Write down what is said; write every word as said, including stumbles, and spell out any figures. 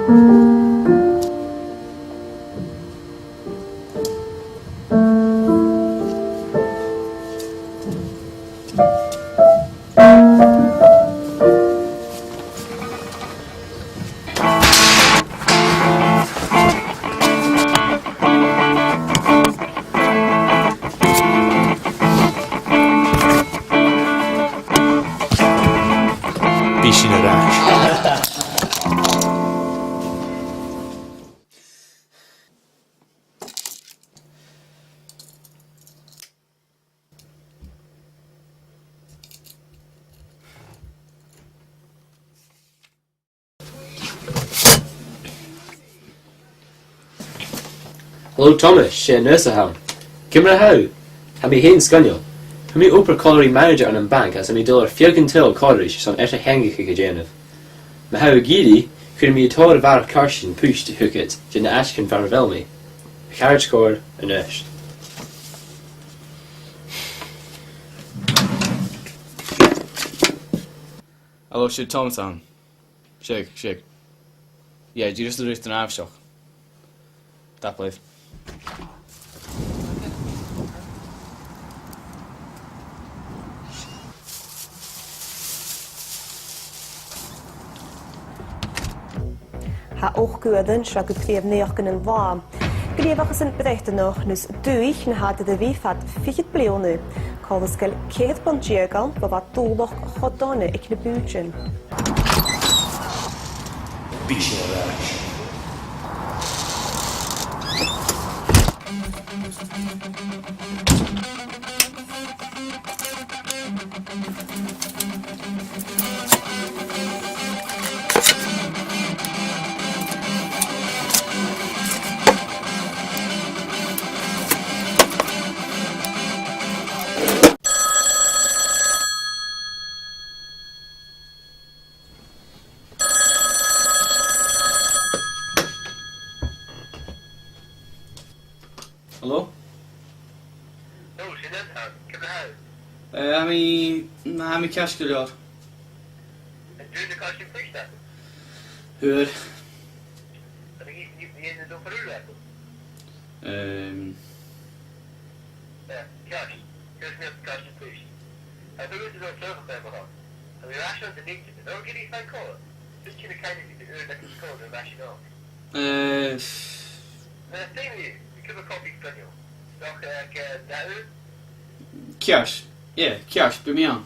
Bidh sinn air ais. Hello, Thomas, 's e Aonghas a th' ann. Ciamar a tha thu? Tha mi fhìn sgoinneil. Fhuair mi obair còmhla ri manaidsear ann am banc, agus tha mi a' dol air feadh an t-saoghail còmhla ris airson eadar-theangachadh a dhèanamh. Ma tha thu ag iarraidh, cuiridh mi tòrr a bharrachd caraidean pòsta thugad, dha na h-aistean far a bheil mi. A charaid chòir, Aonghas. Hello, 's e Thomas a th' ann. Seadh, seadh. Yeah, dìreach an rud an àbhaisteach. Tapadh leibh. Tha ochd uairean seo gu prìomh naidheachdan an latha. Gnìomhachasan Breatannach nas dlùithe na tha iad air a bhith fad fichead bliadhna. Coltas gu ceithir punt deug ann, bu mhath dùbhlan cho dona aig na bùithtean. Bidh sinn air ais. Hello? Hello, 's e Aonghas a th' ann. Ciamar a tha thu? Eh, tha mi, tha mi ceart gu leòr. An d' fhuair na caraidean pòsta? Fhuair. An do dh'fheuch thu an dòchas air ais? Ehm. Eh, ceart. Cuiridh mi na caraidean pòsta. Tha thu a' dol a chluich a-mach. Tha mi air ais ann an Dùn Èideann. An do dh'fheuch thu a' chòrr? Dè tha na caineadh a th' air na còrr a bha sin ann? Eh. Na, feumaidh, cupa cofaidh sgoinneil. Dòcha, eh, gu dà uair? Ceart. Yeah, ceart, bidh mi ann.